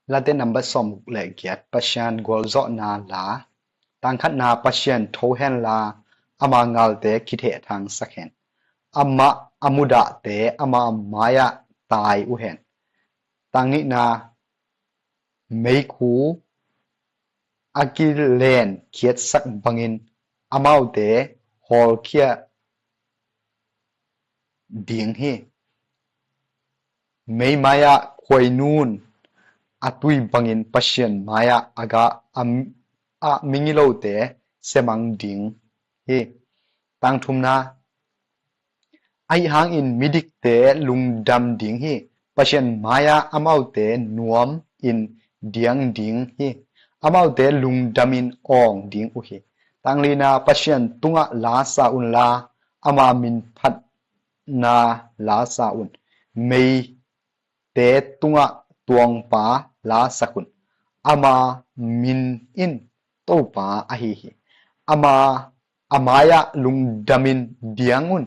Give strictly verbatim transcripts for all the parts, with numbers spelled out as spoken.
Late number sawmguk le giat, Pasian gualzawhna la. Tangkhatna, Pasian tho henla, ama ngalte kithehthangsak hen. Amah a mudahte ama mai-ah tai uh hen. Tangnihna, meikhu a kilen khiatsak bangin amaute hawlkhia ding hi. Meimai-ah khuainun a tui bangin Pasian mai-ah a ga a, a migilote siamang ding hi. Tangthumna, ahi hangin midikte lungdam ding hi. Pasian mai-ah amaute nuam in diang ding hi. Amaute lungdamin awng ding uh hi. Tanglina, Pasian tungah lasa unla, ama min phatna lasa un. Meite tungah tuangpa lasak un. Ama min in Topa ahi hi. Ama a mai-ah lungdamin diang un.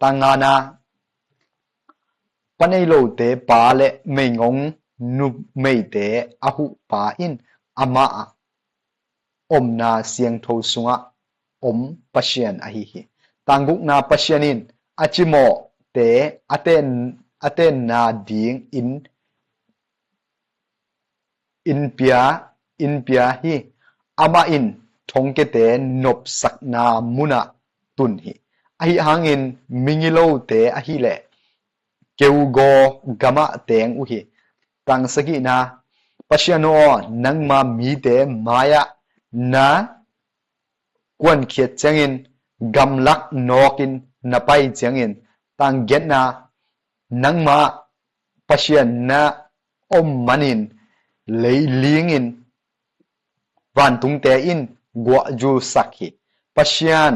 Tangngana, pa nei lote pa le meigong numeite a huhpa in amah omna siangtho sungah om Pasian ahi hi. Tanggukna, Pasian in a cimawhte a ten a tenna dingin in pia in pia hi. Amah in thongkiate nopsakna munah tun hi. Ahi hangin migilote ahileh keugaw gamah teng uh hi. Tangsagihna, Pasian aw, nangma mite mai-ah na kuankhiat ciangin, gamlak nawkin na pai ciangin, tanggiatna, nangmah Pasian na om manin leilingin vantungte in guahzulsak hi. Pasian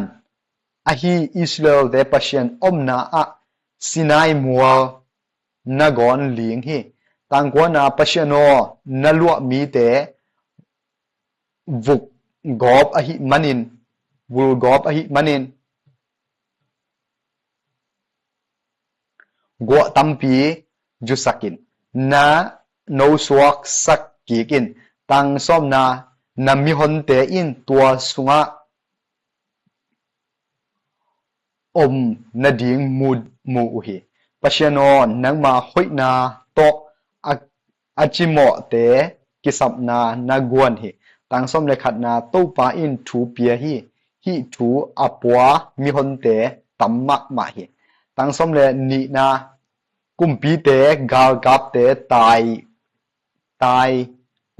ahi Israelte Pasian omna ah Sinai mual na gawn ling hi. Tangkuana, Pasian aw, na luah mite vuk gawp ahih manin, vul gawp ahih manin, guah tampi zusakin, na nosuaksak kikin, tangsawmna, na mihonte in tua sungah om nading mu, mu uh hi. Pasian aw, nangma hoihna tawh a, a cimawhte kisapna na guan hi. Tangsawm le khatna, Topa in thu pia hi. Hih thu a pua mihonte tam mahmah hi. Tangsawm le nihna, kumpite galkapte tai, tai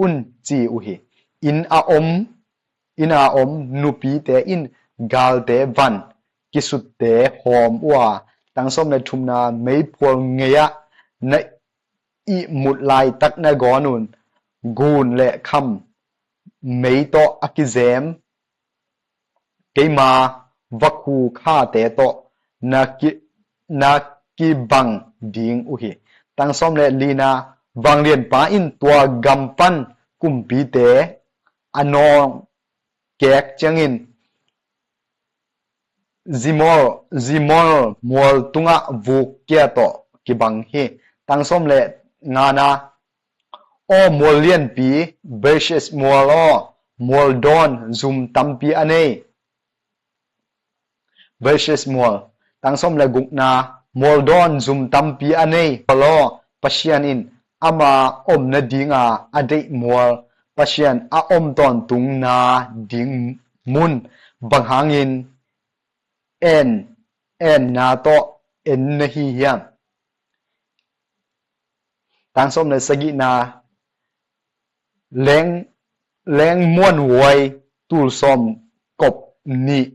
un ci uh hi. Inn a om, inn a om nupite in galte van kisutte hawm uh a, tangsawm le thumna, meiphual ngei-ah na ihmut laitak na gawn un, gun le kham mei tawh a kizem, keima vakhu khate tawh na ki, na kibang ding uh hi. Tangsawm le lina, vanglianpa in tua gam pan kumpite a nawng kek ciangin, Zimol, Zimol mual tungah vuk kia tawh kibang hi. Tangsawm le ngana, aw mual lianpi, Berses mual aw, mual dawn zum tampi a nei. Berses mual, tangsawm le gukna, mual dawn zum tampi a nei, mual aw, Pasian in ama om nadinga a deih mual, Pasian a om tawntungna ding mun, bang hangin en, enna tawh en na hi hiam? Tangsawm le sagihna, leng, leng muanhuai tul sawm kop nih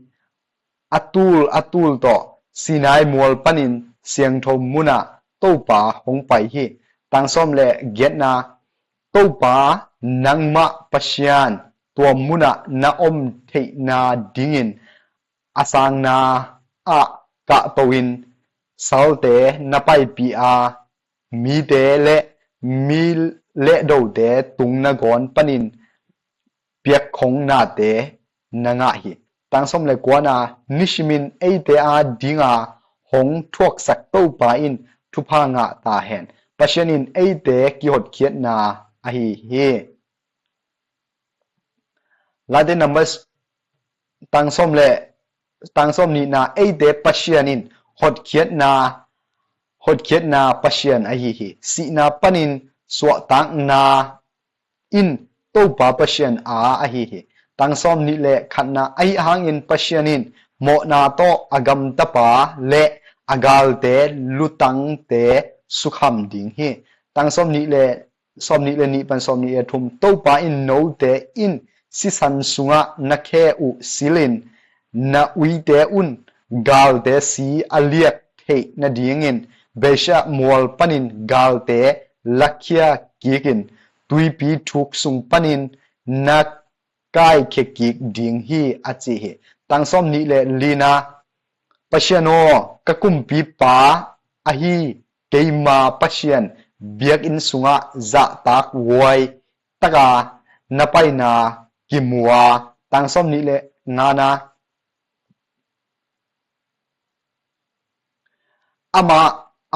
a tul a tul tawh Sinai mual panin siangtho munah Topa hong pai hi. Tangsawm le giatna, Topa nangmah Pasian tua munah na om theihna dingin a sangna ah kahto in salte na paipih a, mite le mi lehdote tung nangawn panin piakkhong nate na ngah hi. Tangsawm le kuana, nisimin eite a dinga hong thuaksak Topa in thupha ngah ta hen. Pasian in eite kihotkhiatna ahi hi. Late Numbers tang sawm le tang sawm nihna, eite Pasian in hotkhiatna, hotkhiatna Pasian ahi hi. Sihna panin suahtakna in Topa Pasian aa ahi hi. Tang sawm nih le khatna, ahi hangin Pasian in mawhna tawh a gamtapa le a galte lutangte sukham ding hi. Tang sawm nih le sawm nih le nih pan sawm nih le thum, Topa in note in sisan sungah na khe uh silin, na uite un galte si a liak theih nadingin Besha mual panin galte lakhia kikin tuipi thuk sung panin na kaikhia kik ding hi, a ci hi. Tang sawm nih le lina, Pasian aw, ka kumpipa ahi keima Pasian biakinn sungah zahtak wuai taka na paina kimu a. Tang sawm nih le ngana, ama,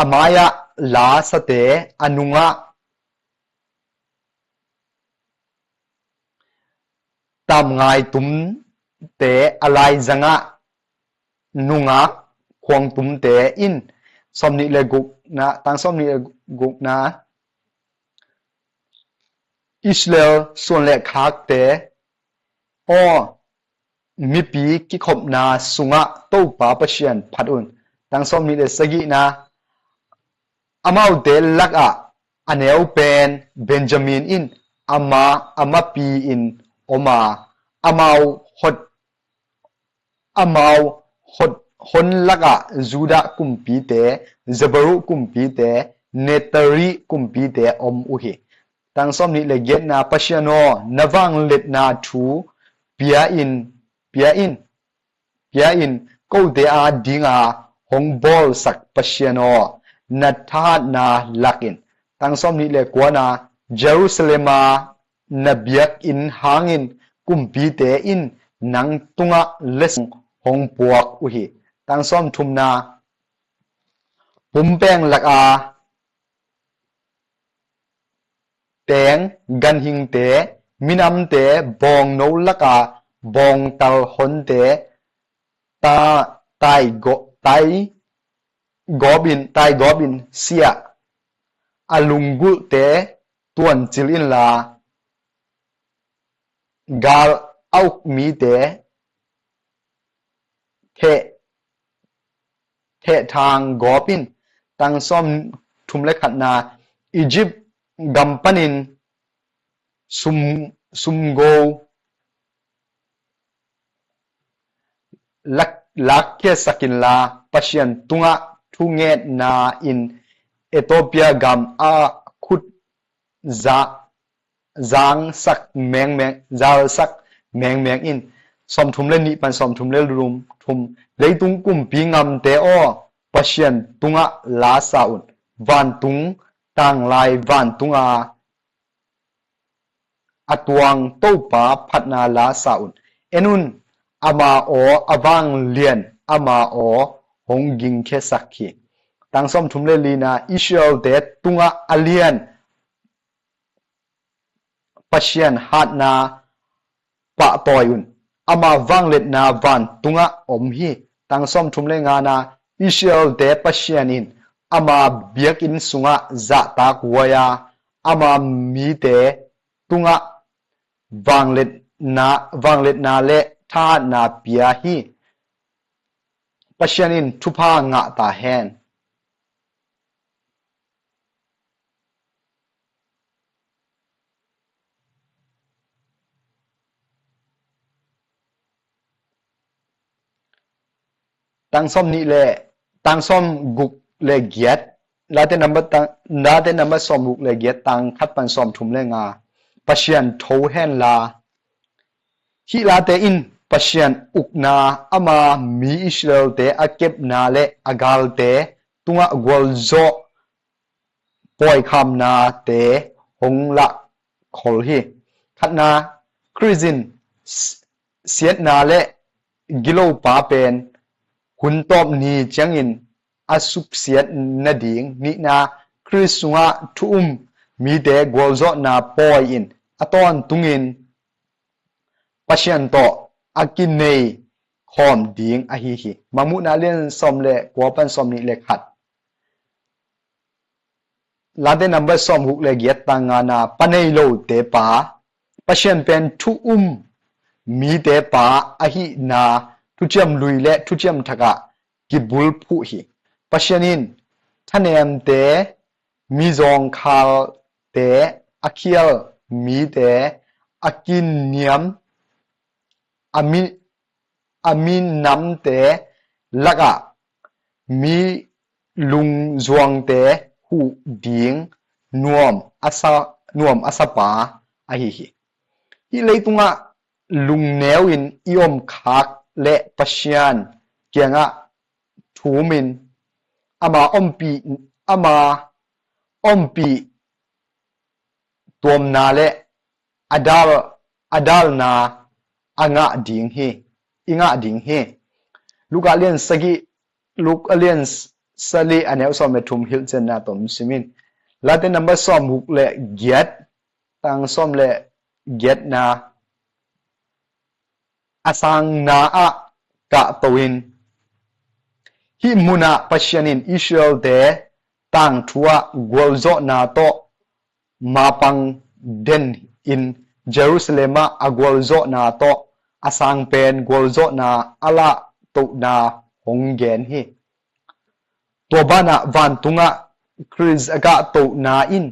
a mai-ah la sate, a nungah tamngai tumte, a laizangah nungak khuang tumte in, sawm nih le gukna, tang sawm nih le gukna, Israel suan le khakte aw, mipi kikhopna sungah Topa Pasian phat un. Tang sawm nih le sagihna, amaute lakah a neu pen Benjamin in ama, a mapi in om a, amau hot, amau hot, hon lakah Judah kumpite, Zebulun kumpite, Naphtali kumpite om uh hi. Tang sawm nih le giatna, Pasian aw, na vangliatna thu pia in, pia in, pia in, kote a dinga hong bawlsak Pasian aw, na thahatna lak in. Tang sawm nih le kuana, Jerusalem a na biakinn hangin kumpite in nang tungah letsong hong puak uh hi. Tang sawm thumna, pumpeng laka teng ganhingte, minamte, bawngno laka bawngtal honte, ta, tai go, tai gawpin, tai gawpin siah, a lunggulhte tuancil inla, gal a uk mite theh, thehthang gawpin. Tang sawm thum le khatna, Egypt gam panin sum, sumgo lak, lakkhiasak inla, Pasian tungah thungetna in Ethiopia gam a khut za, zangsak mengmeng, zalsak mengmeng in. Sawm thum le nih pan sawm thum le lum thum, leitung kumpi ngamte aw, Pasian tungah la sa un. Vantung tanglai vantunga a tuang Topa phatna la sa un. En un, ama aw a vanglian, ama aw hong gingkhiasak hi. Tang sawm thum le lina, Israelte tungah a lian Pasian hatna pahtawi un. Ama vangliatna vantungah om hi. Tang sawm thum le ngana, Israelte Pasian in ama biakinn sungah zahtak wuai a, ama mite tungah vangliatna, vangliatna le thahatna pia hi. Pasian in thupha ngah ta hen. Tang sawm nih le, tang sawm guk le giat, Late Nambat tang, Late Nambat sawm guk le giat, tang khat pan sawm thum le nga. Pasian tho hen la. Hih late in Pasian ukna, ama mi Israelte a kepna le a galte tungah gualzawh pawikhamnate hong lah khol hi. Khatna, Khrist in s-, siatna le gilopa pen hun tawp ni ciangin a suksiat nading. Nihna, Khrist sungah thu um mite gualzawhna pawi in a tawntungin Pasian tawh a kinei khawm ding ahi hi. Mangmuhna lian sawm le kua pan sawm nih le khat. Late number sawm guk le giat tang ngana, pa nei lote pa, Pasian pen thu um mite pa ahihna thuciam lui le thuciam thakah kibulphuh hi. Pasian in thanemte, mizawngkhalte, a khial mite, a kiniam, a mi, a minamte lakah mi lungzuangte huh ding nuam a sa, nuam a sapa ahi hi. Hih leitungah lungneu in i om khak le Pasian kiangah thumin ama ompih, ama ompih tuamna le a dal, a dalna a ngah ding hi, i ngah ding hi. Luka lian sagih, Luka lian sagih a neu sawm le thum hilhcianna tom simin. Late number sawm guk le giat, tang sawm le giatna, a sangna ah kahto in, hih munah Pasian in Israelte tangthu ah gualzawhna tawh mapang den in, Jerusalem ah a gualzawhna tawh a sangpen gualzawhna a lahtohna hong gen hi. Tua banah vantungah Khrist a kahtohna in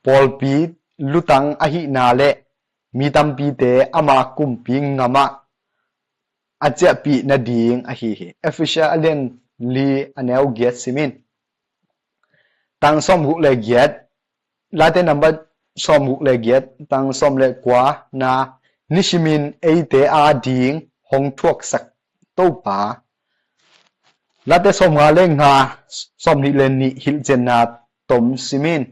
pawlpi lutang ahihna le mi tampite ama kumpi ngamah a ciahpih nading ahi hi. Efesa a lian li a neu giat simin. Tang sawm guk le giat, Late number sawm guk le giat, tang sawm le kua na, nisimin eite ading hong thuaksak Topa. Late sawm nga le nga, sawm nih le nih hilhcianna tom simin.